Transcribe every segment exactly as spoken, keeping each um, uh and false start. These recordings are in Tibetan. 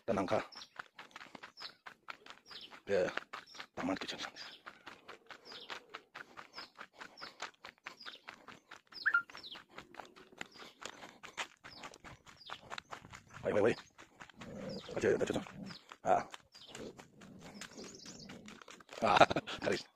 ད་ནང་ཁ། པེ། དང་མ་དེ་ཆང་ཆང་དེ། ཝེ་ཝེ་ཝེ། ཨ་ཅེ་ད་ཅེ་ཚང་། ཨ། ཨ། ད་རེད།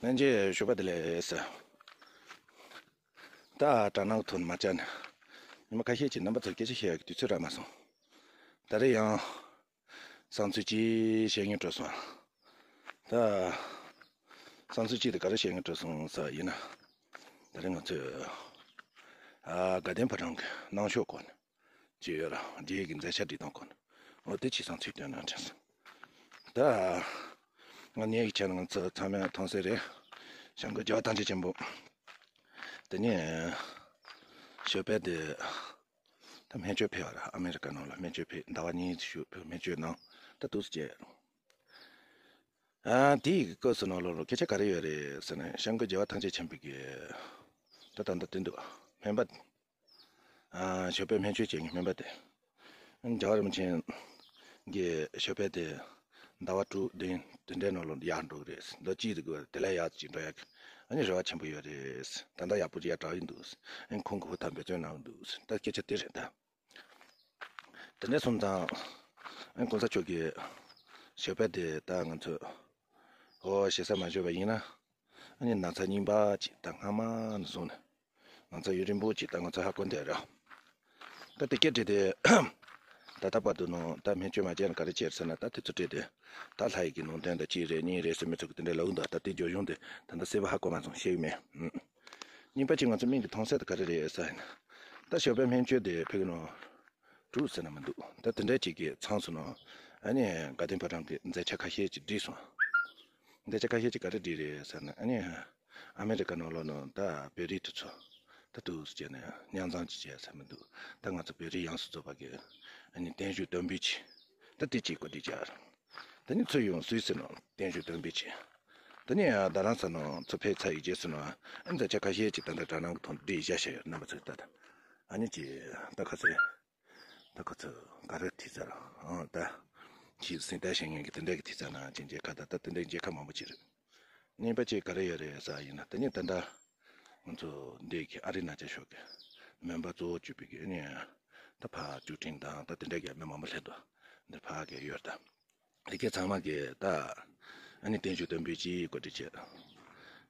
ལྷན་རྒྱས་ཞོགས་པ་བདེ་ལེགས། ད་དྲ་སྣང་ཐོག་ནས་མ་བཅར་ནས་ཉི་མ་ཁ་ཤས་ཀྱི་རྣམ་པ་ཚོར་སྐད་ཆ་བཤད་ཡག་གི་དུས་ཚོད་རག་མ་སོང་། ད་རེས་ཡང་བསམ་ཚུལ་ཅིག་བཤད་སྙིང་བྲོ་སོང་། ད་བསམ་ཚུལ་ཅིག་དེ་ག་རེ་བཤད་སྙིང་བྲོ་སོང་ཟེར་ཡིན་ན། ད་རེས་ང་ཚོས་ཨ་དགའ་ལྡན་ཕོ་བྲང་གི་གནང་ཕྱོགས་སྐོར་ནས་ཅི་ཡོད་ར་རྒྱའི་གི་མཛད་འཆར་སྒྲིག་སྟངས་སྐོར་ནས་འོ་དེ་ཅིག་བསམ་ཚུལ་བཏོན་ན་དྲན་སོང་། ད་ང་ངའི་ཆ་ནས་ང་ཚོ་ཚང་མས་མཐོང་གསལ་རེད། བྱང་སྒོས་རྒྱལ་བ་ཐམས་ཅད་མཁྱེན་པ། དེ་ནས་ཞོགས་པ་དེ་ད་སྨན་བཅོས་ཕེབས་པ་ར། ཨ་མེ་རི་ཀ་ནང་ལ་སྨན་བཅོས་ཕེབས། ཟླ་བ་གཉིས་ཤིག་ཕེབས། སྨན་བཅོས་གནང་། ད་འདུག་སེ་བྱས། ཨ་དེའི་སྐབས་སུ་ནང་ལོགས་ལ་སྐད་ཆ་ག་རེ་ཡོད་རེད་ཟེར་ན། བྱང་སྒོས་རྒྱལ་བ་ཐམས་ཅད་མཁྱེན་པའི་གི་ད་ད་ལྟ་དེ་འདུག་སྨན་པ། ཨ་ཞོགས་པ་སྨན་བཅོས་བྱེད་མཁན་སྨན་པ་དེ། རྒྱལ་བ་རིན་པོ་ཆེ་གིས་ཞོགས་པ་དེ་ཟླ་བ་དྲུག་བདུན་དེ་འདྲའི་ནང་ལ་ཡར་འགྲོ་གི་རེད། ཟླ་གཅིག་དེ་གི་དེ་ལས་ཡག་ཅིག་འགྲོ་ཡག་གི་ཨ་ནི་རེ་བ་ཆེན་པོ་ཡོད་རེད། ད་ལྟ་ཡག་པོ་ཅིག་ཡར་དྲག་གི་འདུག་ཨ་ནི་ཁོང་གིས་ཧུར་ཐག་འབད་བརྩོན་གནང་གི་འདུག་ད་སྐད་ཆ་དེ་རེད་ད། དེ་འདྲ་སོང་ཙང་ཨ་ནི་གོང་ས་མཆོག་གིས་ཞོགས་པ་དེ་ད་ང་ཚོས་ཨོ་ཞེ་ས་མ་བྱས་པ་ཡིན་ན། ཨ་ནི་ན་ཚ་རྙིང་པ་ཅིག་ད་སྔ་མ་ནས་བཟུང་ནས་ན་ཚ་ཡུན་རིང་པོ་ཅིག་ད་ང་ཚོ་ཧ་གོ་བསྡད་ར། ད་དེ་སྐད་བྲིས་ཏེ་ད་ལྟ་བར་དུ་ནང་ད་སྨན་བཅོས་མ་བྱས་ན་ག་རེ་བྱེད་ཟེར་ན། ད་དེ་ཚོ་བྲིས་ཏེ་ད་ལྷ་ཡི་གི་ནང་དོན་ད་གཅིག་རེད་གཉིས་རེད་ཟེར་མི་ཚོ་གིས་དེ་འདྲ་ལབ་འདུག་ད་དེ་རྒྱུ་གཞུང་དེ་ད་ལྟ་གསལ་པོ་ཧ་གོ་མ་སོང་། ཤེས་ཀྱི་མེད། ཨུམ། གཉིས་པ་གཅིག་ང་ཚོ་མིང་གི་མཐོང་གསལ་དེ་ག་རེ་རེད་ཟེར་ན། ད་ཞོགས་པ་སྨན་བཅོས་དེ་ཕ་གི་ནང་འགྲིག་ཟེར་ན་མི་འདུག་ད་དེ་འདྲ་ཅིག་གི་མཚམས་སུ་ནང་ཨ་ནི་དགའ་ལྡན་ཕོ་བྲང་གི་མཛད་འཆར་ཁ་ཤས་ཅིག་བསྒྲིགས་སོང་། མཛད་འཆར་ཁ་ཤས་ཅིག་ག་རེ་བསྒྲིགས་རེད་ཟེར་ན། ཨ་ནི་ཨ་མེ་རི་ཀ་ནང་ལོགས་ནང་ད་བོད་རིགས་དེ་ཚོ་ད་འདུག་སེ་བྱས་ནས་མཉམ་འཛོམས་ཅིག་བྱས་ཟེར་མི་འདུག་ད་ང་ཚོ་བོད་རིགས་ཡོངས་སུ་རྫོགས་པ་གི་ཨ་ནི་བརྟན་བཞུགས་སྟོན་འབུལ་ཅིག་ད་དེ་ཅིག་གོ་སྒྲིག་བྱས། ད་ནི་ཚུར་ཡོང་སུད་སི་ནང་བརྟན་བཞུགས་སྟོན་འབུལ་བྱས། ད་ནི་རྡ་རམ་ས་ལ་ཚུར་ཕེབས་ཚར་བའི་རྗེས་སུ་ནང་ཨ་ནི་མཛད་འཆར་ཁ་ཤས་ཅིག་ད་ལྟ་དྲ་སྣང་གི་ཐོག་བསྒྲིགས་བཞག་བཞག་ཡོད། རྣམ་པ་ཚོས་ད་ལྟ་ཨ་ནི་ཅིག་ད་ཁ་ཚོད། ད་ཁོ་ཚོས་ག་རེ་བྲིས་ཚར། ཨང་། ད་ཁྱེད་སེམས་ཐག་བཞེས་མཁན་གྱི་དེ་འདྲ་གི་བྲིས་ཚར་ན་ཅིག་མཇལ་ཁ་ད་ད་དེ་འདྲའི་མཇལ་ཁ་མང་པོ་ཅིག་རེད། གཉིས་པ་ཅིག་ག་རེ་ཡོད་རེད་ཟེར་ཡིན་ན། དེ་ནས་ད་ལྟ་ང་ཚོ་འདི་གི་ཨ་རི་ན་ཅ་ཤོག་གི་མོན་པ་གཙོ་བོ་གྱུར་པའི་གི་ཨ་ནི་ད་ཕར་ཅུ་ཀྲིང་དང་ད་དེ་འདྲ་གི་མི་མང་པོ་སླེབས་འདུག་འདིར་ཕར་གི་ཡོད་ད། དེ་གའི་ཚང་མ་གི་ད་ཨ་ནི་བརྟན་བཞུགས་སྟོན་འབུལ་ཅིག་གོ་སྒྲིག་བྱས།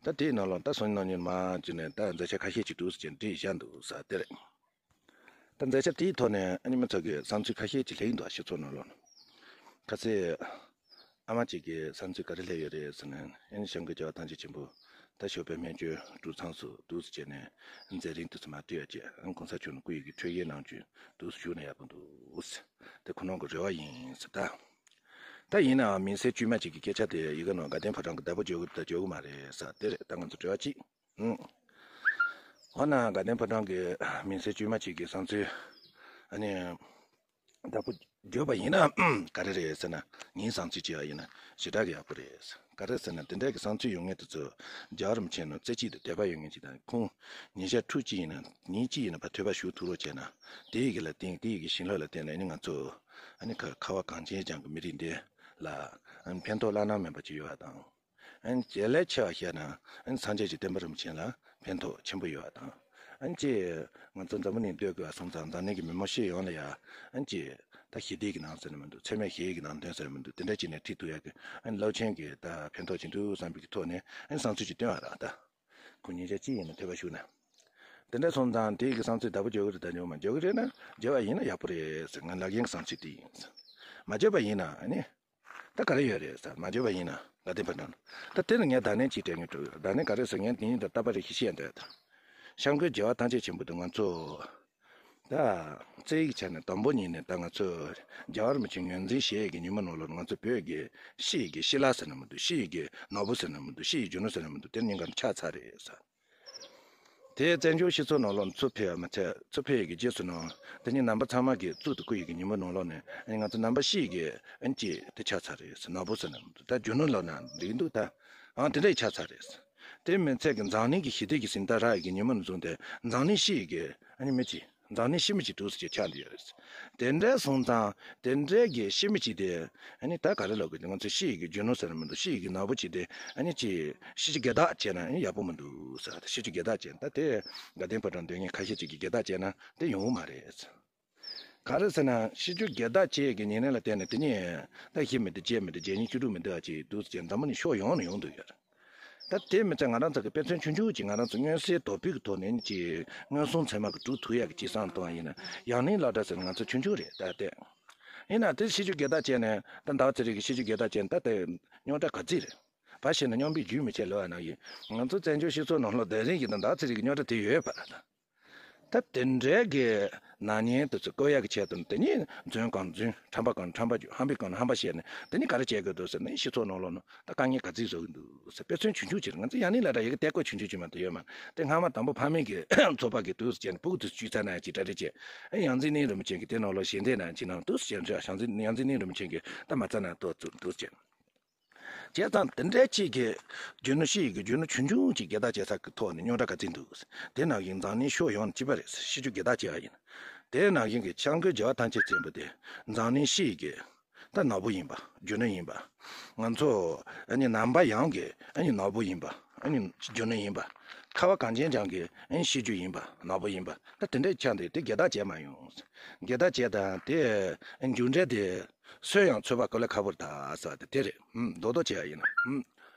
ད་དེའི་ནང་ལ་ད་སང་ཉིན་གནངས་ཉིན་མ་བྱས་ནས་ད་མཛད་འཆར་ཁ་ཤས་ཅིག་འདུག་ཟེར་བྲིས་བཞག་འདུག་ས་དེ་རེད། ད་མཛད་འཆར་དེའི་ཐོག་ནས་ཨ་ནི་མི་ཚོ་གི་བསམ་ཚུལ་ཁ་ཤས་ཅིག་སླེབས་ཡིན་འདུག་སྤྱི་ཚོགས་ནང་ལོགས་ནས། ཁ་སང་ཨ་མ་ཅིག་གིས་བསམ་ཚུལ་ག་རེ་སླེབས་ཡོད་རེད་ཟེར་ན། ཨ་ནི་བྱང་སྒོས་རྒྱལ་བ་ཐམས་ཅད་མཁྱེན་པ་ད་ཞོགས་པ་སྨན་བཅོས་གྲུབ་མཚམས་སུ་འདུག་སེ་བྱས་ནས་མཛད་རིམ་དེ་ཚོ་མར་སྤྲད་ཡ་བྱས། ཨ་ནི་གོང་ས་མཆོག་ནས་སྐུ་ཡི་གི་འཕྲོད་བཞེས་གནང་རྒྱུ་འདུག་སེ་ཞུས་ན་ཡག་པོ་འདུག་ཟེར། དེ་ཁོ་རང་གི་རེ་བ་ཡིན་ཟེར། ད་ད་ཡིན་ནའང་མིང་སྲིང་དཀྱུས་མ་ཅིག་གི་སྐད་ཆ་དེ་ཡི་གེ་ནང་དགའ་ལྡན་ཕོ་བྲང་གི་བདག་པོ་བརྗོད་གི་ད་བརྗོད་གི་མ་རེད་ཟེར། དེ་རེད་ད་ང་ཚོ་རེ་བ་གཅིག་ཨང་། འོ་ན་དགའ་ལྡན་ཕོ་བྲང་གི་མིང་སྲིང་དཀྱུས་མ་ཅིག་གི་བསམ་ཚུལ། ཨ་ནི་བདག་པོ་ བརྗོད་པ་ཡིན་ན་ག་རེ་རེད་ཟེར་ན། ངའི་བསམ་ཚུལ་བྱས་པ་ཡིན་ན་ཞེ་དྲག་གི་ཡག་པོ་རེད། ག་རེ་ཟེར་ན་དེ་འདྲ་གི་བསམ་ཚུལ་ཡོད་མཁན་དེ་ཚོ་རྒྱལ་བ་རིན་པོ་ཆེ་ནང་རྩེ་གཅིག་ཏུ་དད་པ་ཡོད་མཁན་ཅིག་དང་། ཁོང་ཉིན་ཞག་ཕྲུགས་གཅིག་ཡིན་ན་ཉིན་གཅིག་ཡིན་ན་ཕར་ཐོས་པ་ཞུ་ཐུབ་རོགས་བྱས་ན། དེ་ཡི་གི་ལ་བརྟེན་དེ་ཡི་གི་བྱིན་རླབས་ལ་བརྟེན་ནས་ནི་ང་ཚོ་ཨ་ནི་ཁ་ཁ་བ་གངས་ཅན་ལྗོངས་ཀྱི་མི་རིགས་འདི་ལ་ཕན་ཐོགས་བླ་ན་མེད་པ་ཅིག་ཡོད་པ་དང་། ཨན་ཅེ་ལས་ཆེ་བ་བཤད་ན་ཨན་སངས་རྒྱས་ཀྱི་བསྟན་པ་རིན་པོ་ཆེ་ལ་ཕན་ཐོགས་ཆེན་པོ་ཡོད་པ་དང་། ཨན་ཅེ་ང་ཚོ་འཛམ་བུ་གླིང་སྡོད་དགོས་པ་སོང་ཙང་འཛམ་གླིང་གི་མི་མང་སྤྱི་ཡོངས་ལ་ཡ་ཨན་ཅེ་ད་ཞི་བདེ་གི་ནང་ཟེར་ན་མི་འདུག་འཚེ་མེད་ཞི་བའི་གི་ནང་དོན་ཟེར་ན་མི་འདུག་དེ་འདྲ་ཅིག་ནས་ཁྲིད་ཐུབ་ཡ་གི་ཨན་རླབས་ཆེན་གི་ད་ཕན་ཐོགས་ཅིག་འདུག་བསམ་པའི་གི་ཐོག་ནས་ཨན་བསམ་ཚུལ་ཅིག་བཏོན་པ་རེད། ད་ཁོ་ཉིན་ཞག་གཅིག་ཡིན་ན་ཐོས་པ་ཞུ་ན་དེ་འདྲ་སོང་ཙང་དེ་གི་བསམ་ཚུལ་བདག་པོ་འཇོག་གི་རེད། ད་འཇོག་མ་འཇོག་གི་རེད་ན་འཇོག་པ་ཡིན་ན་ཡག་པོ་རེད་ཟེར། ང་ལབ་མཁན་གི་བསམ་ཚུལ་དེ་ཡིན། མ་འཇོག་པ་ཡིན་ན་ཨ་ནི། ད་ག་རེ་ཡོད་རེད་ཟེར། མ་འཇོག་པ་ཡིན་ན་དགའ་ལྡན་ཕོ་བྲང་། ད་དེ་ལ་ངས་བརྡ་ལན་གཅིག་སྤྲད་སྙིང་བྲོ་ཡོད། བརྡ་ལན་ག་རེ་ཟེར། ངས་དེ་ཉིད་དང་རྟག་པ་རེ་ཞིག་བཤད་འདོད་དང་། སྐྱབས་མགོན་རྒྱལ་བ་ཐམས་ཅད་མཁྱེན་པ་དང་ང་ཚོ་ད་རྩེ་ཡིག་ཆ་ནས་དང་པོ་ཉིད་ནས་ད་ང་ཚོ་རྒྱལ་བ་རིན་པོ་ཆེ་ངོས་འཛིན་བྱེད་ཡས་ཀྱི་ཉིན་མོ་ནང་ལོགས་ང་ཚོ་བོད་ཀྱི་ཤི་ཡི་གི་ཤི་ལ་ཟེར་ན་མི་འདུག་ཤི་ཡི་གི་ནོར་བུ་ཟེར་ན་མི་འདུག་ཤི་ཡི་རྒྱུ་ནོར་ཟེར་ན་མི་འདུག་དེ་ཉིན་གང་ཆགས་ཚར་རེད་ཟེར། དེ་བཙན་བྱོལ་སྤྱི་ཚོགས་ནང་ལོགས་ཚུར་ཕེབས་པ་མ་ཚད་ཚུར་ཕེབས་ཡི་གི་རྗེས་སུ་ནང་དེ་ཉིད་རྣམ་པ་ཚང་མ་གི་གཙུག་ཏུ་བཀུར་ཡི་གི་ཉིན་མོ་ནང་ལོགས་ནས་ཨ་ནི་ང་ཚོ་རྣམ་པ་ཤི་ཡི་གི་ཨ་ནི་ཅིག་དེ་ཆགས་ཚར་རེད་ཟེར། ནོར་བུ་ཟེར་ན་མི་འདུག་ད་རྒྱུ་ནོར་ལབ་ན་འགྲིག་འདུག་ད་ཨང་དེ་འདྲ་ཡི་ཆགས་ཚར་རེད་ཟེར། དེ་མི་ཚད་ཀྱི་འཛམ་གླིང་གི་ཞི་བདེ་གི་ཟིན་ཐག་རག་ཡི་གི་ཉིན་མོ་ནས་བཟུང་སྟེ་འཛམ་གླིང་ཤི་ཡི་གི་ཨ་ནི་མི་ཅིག་འཛམ་གླིང་ཤི་མི་གཅིག་འདུག་ཟེར་གྱི་ཆགས་འདི་ཡོད་རེད། དེ་འདྲ་སོང་ཙང་དེ་འདྲའི་གི་ཤི་མི་གཅིག་དེ་ཨ་ནི་ད་ག་རེ་ལབ་དགོས། ང་ཚོ་ཤི་ཡི་གི་རྒྱུ་ནོར་ཟེར་ན་མི་འདུག་ཤི་ཡི་གི་ནོར་བུ་གཅིག་དེ་ཨ་ནི་ཅི་ཤི་རྒྱུ་དགེ་རྟགས་བྱས་ན་ཨ་ནི་ཡག་པོ་མི་འདུག་ཟེར། ད་ཤི་རྒྱུ་དགེ་རྟགས་བྱས་ན་ད་དེ་དགའ་ལྡན་ཕོ་བྲང་སྡོད་མཁན་ཁ་ཤས་ཅིག་གི་དགེ་རྟགས་བྱས་ན་དེ་ཡོང་གི་མ་རེད། ག་རེ་ཟེར་ན་ཤི་རྒྱུ་དགེ་རྟགས་བྱས་ཀྱི་ཉེ་གནས་ལ་བརྟེན་ནས་དེ་ནས་ད་ཤི་མི་འདུག་བརྗེད་མི་འདུག་བརྗེད་ཉིན་བཅུ་དྲུག་མི་འདུག་ཨ་ཅིག་འདུག་ཟེར་འཛམ་བུ་གླིང་ཕྱོགས་ཡོངས་ནས་ཡོང་འདུག་ཡོད་རེད། ད་དེ་མི་ཚད་ང་རང་ཚོ་གི་དཔེ་མཚོན་ཆུང་ཆུང་ཅིག་ང་རང་ཚོ་མངོན་གསལ་དོད་པོའི་གི་ཐོག་ནས་ཅིག་མངོན་སུམ་ཚད་མ་གི་སྒྲུབ་ཐུབ་ཡག་གི་ཅིག་བསམ་བཏང་བ་ཡིན་ན། ཡང་སྙིང་ལག་འདྲ་ཟེར་ན་ང་ཚོ་ཆུང་ཆུང་རེད་ད་ལྟ། ཡིན་ན་དེ་ཤི་རྒྱུ་དགེ་རྟགས་བྱས་ནས་ད་ཟླ་བ་ཚེ་རིང་གི་ཤི་རྒྱུ་དགེ་རྟགས་བྱས་ནས་ད་དེ་རྙོག་དྲ་ག་ཚིག་རེད། ཕར་བཤད་ན་རྙོག་པའི་རྒྱུན་མི་ཆད་ལོ་ཡ་ནང་བཞིན་ང་ཚོ་བཙན་བྱོལ་སྤྱི་ཚོགས་ནང་ལོགས་དེ་རིང་གི་ད་ཟླ་བ་ཚེ་རིང་གི་རྙོག་དྲ་དེ་ཡོད་པ་རེད་ད། ད་དེ་འདྲའི་གི་ན་ནིང་དུ་ཚོ་བཀོད་ཡག་གི་ཆེད་དུ་དེ་ཉིད་རྫུན་གང་རྫུན་ཁྲམ་པ་གང་ཁྲམ་པ་རྒྱུ་ཧམ་པའི་གང་ཧམ་པ་བཤད་ནས་དེ་ནི་ག་རེ་བྱེད་དགོས་འདུག་ཟེར་ནས་སྤྱི་ཚོགས་ནང་ལོགས་ནང་ད་དཀའ་ངལ་ག་ཚིག་བཟོ་གི་འདུག་ཟེར་དཔེ་མཚོན་ཆུང་ཆུང་ཅིག་རེད། ང་ཚོ་ཡང་ནི་ལ་འདྲ་ཡི་གེ་ཏེ་ཀོ་ཆུང་ཆུང་ཅིག་མ་གཏོགས་ཡོད་མ་རེད། དེ་སྔ་མ་དང་པོ་ཕ་མེས་ཀྱི་ཚོགས་པ་གི་དུས་སུ་བྱས་ནས་ཕྲུ་གུ་དུ་བཅུག་ཚར་ན་ཅི་འདྲ་རེད་ཅེས་ཡང་རྩིས་ནི་རིན་པོ་ཆེ་གི་དེ་ནང་ལོགས་ཞལ་འདེབས་ན་ཅི་ནང་དུས་སུ་བྱས་ན་ཡང་རྩིས་ནི་རིན་པོ་ཆེ་གི་ད་མ་རྩ་ན་ཏོག་ཙམ་དུས་སུ་བྱས། བྱས་ཙང་དེ་འདྲའི་གཅིག་གིས་རྒྱུ་ནོར་ཤི་ཡི་གི་རྒྱུ་ནོར་ཆུང་ཆུང་གཅིག་དགེ་རྟགས་བྱེད་ས་གི་ཐོག་ནས་རྙོག་དྲ་ག་ཚིག་འདུག་དེ་ནང་བཞིན་འཛམ་གླིང་ཕྱོགས་ཡོངས་ནས་གཅིག་པ་རེད། ཤི་རྒྱུ་དགེ་རྟགས་བྱེད་པ་ཡིན། དེ་ནང་བཞིན་གྱི་སྐྱབས་མགོན་རྒྱལ་བ་ཐམས་ཅད་མཁྱེན་པ་དེ་འཛམ་གླིང་ཤི་ཡི་གི་ད་ནོར་བུ་ཡིན་པ་རྒྱུ་ནོར་ཡིན་པ། ང་ཚོ་ཨ་ནི་རྣམ་པ་ཡོངས་ཀྱི་ཨ་ནི་ནོར་བུ་ཡིན་པ་ཨ་ནི་རྒྱུ་ནོར་ཡིན་པ། ཁ་བ་གངས་ཅན་ལྗོངས་ཀྱི་ཨ་ནི་ཤི་རྒྱུ་ཡིན་པ་ནོར་བུ་ཡིན་པ་ད་དེ་འདྲའི་ཆ་འདི་དེ་དགེ་རྟགས་བྱེད་མ་ཡོང་། དགེ་རྟགས་བྱེད་དང་དེ་ཨ་ནི་རྒྱུ་འབྲས་དེ། སུས་ཡང་ཚོད་དཔག་གོ་ལ་ཁ་བོར་ད་ཟེར་བ་དེ་དེ་རེད། ཧུམ་རྡོག་རྡོག་བྱས་ཡ་ཡིན་ན་ཧུམ།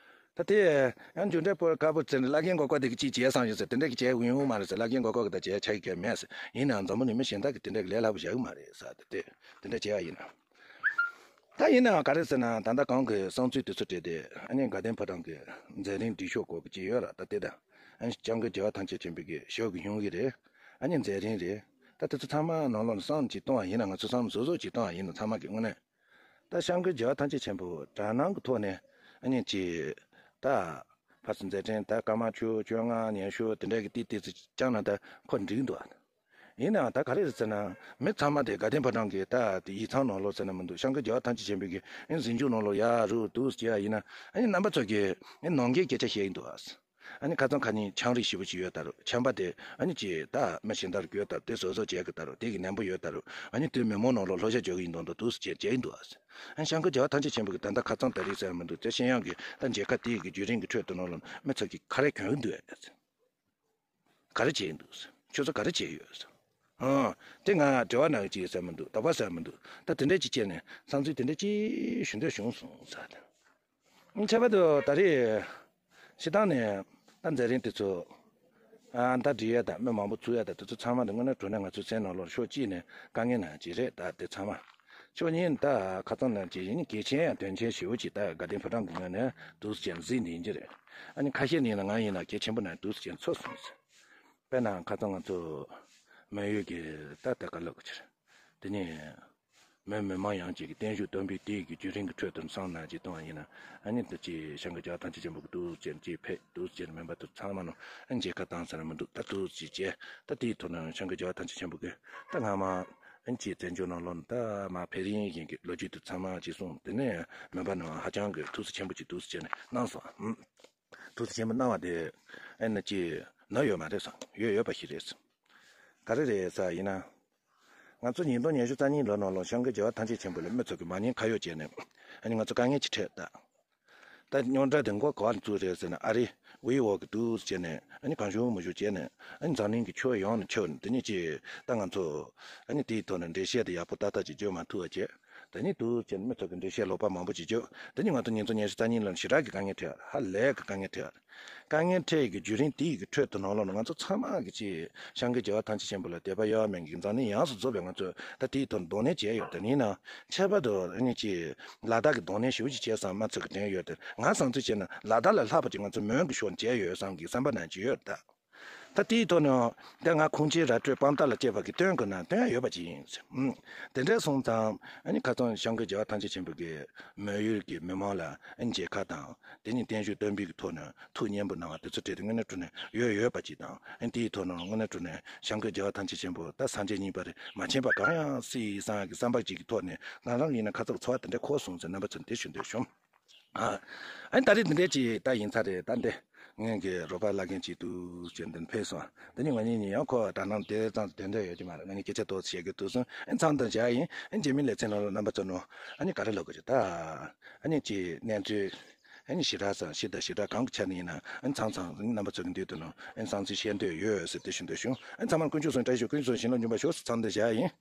ད་དེ་ཡང་རྒྱུ་འབྲས་པོ་ཁ་བོར་ཟེར་ནས་བླ་རྒན་མགོ་སྐོར་དེ་གི་ཅིག་བྱས་སང་ཡོད་ཟེར་དེ་འདྲ་གི་བྱས་ཡོང་ཡོང་མ་རེད་ཟེར། བླ་རྒན་མགོ་སྐོར་གི་ད་བྱས་ཆ་གི་གལ་མེད་ཟེར། ཡིན་ནའང་འཛམ་བུ་གླིང་མི་གཞན་དག་གི་དེ་འདྲ་གི་ལས་སླ་པོ་བཞག་གི་མ་རེད་ཟེར་དེ་དེ་དེ་འདྲ་བྱས་ཡ་ཡིན་ན། ད་ཡིན་ནའང་ག་རེ་ཟེར་ན་ད་ལྟ་གང་གི་བསམ་ཚུལ་དེ་ཚོ་སྤྲད་དེ་ཨ་ནི་དགའ་ལྡན་ཕོ་བྲང་གི་མཛད་རིམ་སྒྲིག་ཤོག་སྐོར་གི་ཅིག་ཡོད་ར། ད་དེ་དང་ཨ་ནི་སྐྱབས་མགོན་རྒྱལ་བ་ཐམས་ཅད་མཁྱེན་པའི་གི་ཞབས་ཀྱི་གཞུང་གི་རེད། ཨ་ནི་མཛད་རིམ་རེད། ད་དེ་ཚོ་ཚང་མ་ནང་ལོགས་ནས་བསམ་ཅིག་གཏོང་བ་ཡིན་ན་ང་ཚོ་བསམ་བཟོ་བཟོ་ཅིག་གཏོང་བ་ཡིན་ན་ཚང་མ་གི་དངོས་གནས། ད་སྐྱབས་མགོན་རྒྱལ་བ་ཐམས་ཅད་མཁྱེན་པ་དྲག་སྣང་གི་ཐོག་ནས་ཨ་ནི་ཅིག་ད་ཕར་ཚུར་མཛད་འཕྲིན་ད་སྐར་མ་བཅུ་བཅོ་ལྔ་ཉི་ཤུ་དེ་འདྲ་གི་ཏིག་ཏིག་ཙི་བསྐྱངས་ན་ད་ཁོ་འགྲིག་འདུག་ཨ། ཡིན་ནའང་ད་ག་རེ་རེད་ཟེར་ན་མི་ཚང་མ་དེ་དགའ་ལྡན་ཕོ་བྲང་གི་ད་དེ་ཡིག་ཚང་ནང་ལོགས་ཟེར་ན་མི་འདུག་སྐྱབས་མགོན་རྒྱལ་བ་ཐམས་ཅད་མཁྱེན་པའི་གི་ཨ་ནི་གཟིམ་ཆུང་ནང་ལོགས་ཡར་རུ་འདུག་ཟེར་ཡ་ཡིན་ན་ཨ་ནི་རྣམ་པ་ཚོ་གི་ཨ་ནི་ནང་འགལ་སྐད་ཆ་བཤད་ཀྱི་འདུག་ཨ། ཨ་ནི་ཁ་སང་ཁ་ཉིན་ཆང་རིགས་ཞེ་པོ་ཅིག་ཡོད་ད་རུ་ཆམ་པ་དེ་ཨ་ནི་ཅིག་ད་མི་གཞན་དག་གིས་ད་དེ་བཟོ་བཟོ་བྱས་གི་ད་རུ་དེ་གི་ནན་པོ་ཡོད་ད་རུ་ཨ་ནི་དེ་མི་མང་ནང་ལོགས་ལྷོད་ཤ་རྒྱག་གི་ཡིན་མདོག་མདོག་དུ་བྱས་བྱས་ཡིན་འདུག་ཨ། ཨ་ནི་སྐྱབས་མགོན་རྒྱལ་བ་ཐམས་ཅད་མཁྱེན་པ་གི་ད་ལྟ་ཁ་སང་ད་རེས་ཟེར་ཡ་མི་འདུག་དེ་ཤེས་ཡོན་གི་ད་མཇལ་ཁ་དེ་གི་བརྒྱུད་རིམ་གི་ཁྲོད་དུ་ནང་ལོགས་མི་ཚོ་གིས་ག་རེ་གྱོན་གི་འདུག་ཨ། ག་རེ་བྱས་ཡིན་འདུག་ཁྱོད་ཚོ་ག་རེ་བྱས་ཡོད་ཟེར། ཨང་། དེ་ང་དྲི་བ་གནང་གི་ཅིག་ཟེར་མི་འདུག་དོགས་པ་ཟེར་མི་འདུག་ད་དེ་འདྲ་ཅིག་བྱས་ནས་བསམ་ཚུལ་དེ་འདྲ་ཅིག་ཞུ་འདོད་བྱུང་སོང་ཟེར་ཏེ། ཁྱད་པར་དུ་ད་རེས་སྤྱིར་བཏང་ནས་ད་མཛད་རིམ་དེ་ཚོ་ཨ་ད་འགྲིག་ཡ་དང་མི་མང་པོ་ཚུགས་ཡ་དང་དེ་ཚོ་ཚང་མ་དེ་དངོས་གནས་དྲང་གནས་ང་ཚོའི་སེམས་ནང་ལོགས་ཕྱོགས་གཅིག་ནས་དཀའ་ངལ་ནང་ཅིག་རེད། ད་དེ་ཚང་མ་ཕྱོགས་གཉིས་ད་ཁ་སང་ནང་ཅིག་ཡིན་གལ་ཆེན་ཡང་དོན་ཆེན་ཞེ་པོ་ཅིག་ད་དགའ་ལྡན་ཕོ་བྲང་གི་ངོས་ནས་འདུག་སེ་བྱས་ནས་གཟིགས་འདི་ཡིན་གྱི་རེད། ཨ་ནི་ཁ་ཤས་ནི་ཡིན་ན་ང་ཡིན་ན་གལ་ཆེན་པོ་ནང་འདུག་སེ་བྱས་ནས་ཚོར་སོང་ཟེར། དཔེར་ན་ཁ་སང་ང་ཚོ་མི་ཡུལ་གྱི་ད་ལྟ་ག་ལབ་དགོས་ཀྱི་རེད། དེ་ནས་མི་མི་མང་ཡོངས་ཀྱི་བརྟན་བཞུགས་སྟོན་པའི་དེའི་གི་བརྒྱུད་རིམ་གྱི་ཁྲོད་དུ་བསམ་ན་ཅིག་གཏོང་བ་ཡིན་ན་ཨ་ནི་འདི་ཅིག་སྐྱབས་མགོན་རྒྱལ་བ་ཐམས་ཅད་མཁྱེན་པ་གི་འདུག་སེ་བྱས་ནས་ཅིག་ཕེབས་འདུག་སེ་བྱས་ནས་མིན་པ་དེ་ཚང་མ་ནང་ཨ་ནི་མཇལ་ཁ་བཏང་ཟེར་ན་མི་འདུག་ད་འདུག་སེ་བྱས་ད་དེའི་ཐོག་ནས་སྐྱབས་མགོན་རྒྱལ་བ་ཐམས་ཅད་མཁྱེན་པ་གི་ད་སྔ་མ་ ཨན་ཅི་བཙན་བྱོལ་ནང་ལོགས་ནས་ད་མ་ཕེ་རིང་ཡིན་གྱི་ལོ་རྒྱུས་དེ་ཚང་མ་ཅིག་གསུངས། དེ་ནས་མོན་པ་ནང་ཧ་ཅང་གི་ཐུགས་སུ་ཆེན་པོ་ཅིག་ཐུགས་སུ་ཆེ་ནས་གནང་སོང་། ཨ། ཐུགས་སུ་ཆེན་པོ་གནང་བ་དེ་ཨེ་ན་ཅི་ན་ཡོད་མ་རེད་སོང་། ཡོད་ཡོད་པ་ཞིག་རེད་སོང་། ག་རེ་རེད་ཟེར་ཡིན་ན། ང་ཚོ་ཉིས་སྟོང་ཉི་ཤུ་རྩ་གཉིས་ལོ་ནང་ལོགས་སྐྱབས་མགོན་རྒྱལ་བ་ཐམས་ཅད་མཁྱེན་པ་ལ་མི་ཚོ་གི་མ་ཉེས་ཁ་གཡོག་བྱས་ནས་ཨ་ནི་ང་ཚོ་དཀའ་ངལ་ཅིག་འཕྲད་ད། ད་རྙོག་དྲ་དེ་མགོ་ག་བ་ནས་བཙུགས་རེད་ཟེར་ན། ཨ་རི་དབུས་འོག་གི་འདུག་བྱས་ནས་ཨ་ནི་གང་བྱུང་མི་བྱུང་བྱས་ནས་ཨ་ནི་འཛམ་གླིང་གི་ཕྱོགས་ཡོངས་ནས་ཁྱབ་ནས། དེ་ནས་ཅི་ད་ང་ཚོ་ཨ་ནི་དེའི་ཐོག་ནས་འགྲེལ་བཤད་དེ་ཡག་པོ་ཏག་ཏག་ཅིག་བརྗོད་མ་ཐུབ་པ་བྱས། དེ་ནས་འདུག་བྱས་ནས་མི་ཚོ་གི་འགྲེལ་བཤད་ལོག་པ་མང་པོ་ཅིག་བརྗོད། དེ་ནས་ང་ཚོ་ཉིས་སྟོང་ཉི་ཤུ་རྩ་གཉིས་ལོ་ཞེ་དྲག་གི་དཀའ་ངལ་འཕྲད། ཧ་ལས་གི་དཀའ་ངལ་འཕྲད། དཀའ་ངལ་འཕྲད་ཀྱི་བརྒྱུད་རིམ་དེའི་གི་ཁྲོད་དུ་ནང་ལོགས་ནས་ང་ཚོ་ཚང་མ་གི་ཅི་སྐྱབས་མགོན་རྒྱལ་བ་ཐམས་ཅད་མཁྱེན་པ་ལ་དད་པ་གཡོ་བ་མེད་ཀྱི་འཛམ་གླིང་ཡོངས་སུ་རྫོགས་པའི་ང་ཚོས་ད་དེའི་ཐོག་གདོང་ལེན་བྱས་ཡོད། དེ་ནས་ན་ཁྱད་པར་དུ་ཨ་ནི་ཅི་ལ་དྭགས་ཀྱི་གདོང་ལེན་ཞེ་པོ་ཅིག་བྱས་བསམ་མ་ཚོད་ཀྱི་དྲན་ཡོད། དེ་ང་བསམ་ཚུལ་བྱས་ན་ལ་དྭགས་ལས་ལྷག་པ་ཅིག་ང་ཚོ་མོན་གྱི་ཕྱོགས་ནས་བྱས་ཡོད་བསམ་གྱི་བསམ་པ་ནང་ཅིག་ཡོད་ད། ད་དེའི་ཐོག་ནས་ད་ང་ཁུངས་སྐྱེལ་ར་སྤྲོད་དཔང་རྟགས་ལ་བཅས་པ་གི་སྟོན་དགོས་ན་སྟོན་ཡ་ཡོད་པ་ཅིག་ཡིན། ཨུམ། དེ་འདྲ་སོང་ཙང་ཨ་ནི་ཁ་སང་སྐྱབས་མགོན་རྒྱལ་བ་ཐམས་ཅད་མཁྱེན་པ་གིས་མོན་ཡུལ་གྱི་མི་མང་ལ་ཨ་ནི་མཇལ་ཁ་དང་། དེ་ནས་བརྟན་བཞུགས་སྟོན་པའི་གི་ཐོག་ནས་ཐུགས་མཉེས་པོ་གནང་བ་དེ་ཚོ་གྲས་དེ་དངོས་གནས་དྲང་གནས་ཡོད་ཡོད་པ་ཅིག་དང་། ཨ་ནི་དེའི་ཐོག་ནས་དངོས་གནས་དྲང་གནས་སྐྱབས་མགོན་རྒྱལ་བ་ཐམས་ཅད་མཁྱེན་པ་ད་སངས་རྒྱས་གཉིས་པ་རེད། མ་མཁྱེན་པ་གང་ཡང་སྲིད་ཡིན་བསམ་གྱི་བསམ་པ་ཅིག་གི་ཐོག་ནས་ང་རང་ཡིན་ན་ཁ་ཚ་གི་ཚོར་བ་དེ་འདྲ་འཁོར་སོང་ཟེར་རྣམ་པ་ཚོར་འདི་ཞུ་འདོད་བྱུང་། ཨ། ཨ་ནི་ད་རེས་འདི་འདྲས་ཅིག་ད་ཡིན་ཚར་རེད། ད་འདི་ངའི་གི་རོགས་པ་བླ་རྒན་ཅིག་འདུག་ཅེས་འདི་ཕེབས་སོང་། དེ་ནི་ང་གཉིས་གཉིས་ཡང་ཁོ་དྲ་སྣང་དེ་ཙམ་དོན་འདོད་ཡོད་ཀྱི་མ་རེད། ང་གཉིས་སྐད་ཆ་ཏོག་ཙམ་བཤད་རྒྱུ་འདུག་སོང་། ཨ་ནི་མཚམས་འདིར་བཞག་ཡིན། ཨ་ནི་རྗེས་མའི་ལེ་ཚན་ནང་ལ་རྣམ་པ་ཚོ་ནོ། ཨ་ནི་ག་རེ་ལབ་དགོས་ཀྱི་ད། ཨ་ནི་ཅིག་གནས་ཚུལ། ཨ་ནི་ཞེ་དྲག་ཙམ་ཞིག་དང་ཞེ་དྲག་གང་གི་ཆ་ནས་ཡིན་ན་ཨ་ནི་མཚམས་མཚམས་རྣམ་པ་ཚོ་གི་མདུན་དུ་ནོ། ཨ་ནི་བསམ་ཚུལ་བཤད་འདོད་ཡོད་ཟེར་དེ་ཞུ་འདོད་བྱུང་། ཨ་ནི་ཚང་མར་དཀོན་མཆོག་གསུམ་བཀྲ་ཤིས་ཤོག། དཀོན་མཆོག་གསུམ་བྱིན་རླབས་འཇུག་པར་ཤོག་ཟེར་མཚམས་འདིར་བཞག་ཡིན།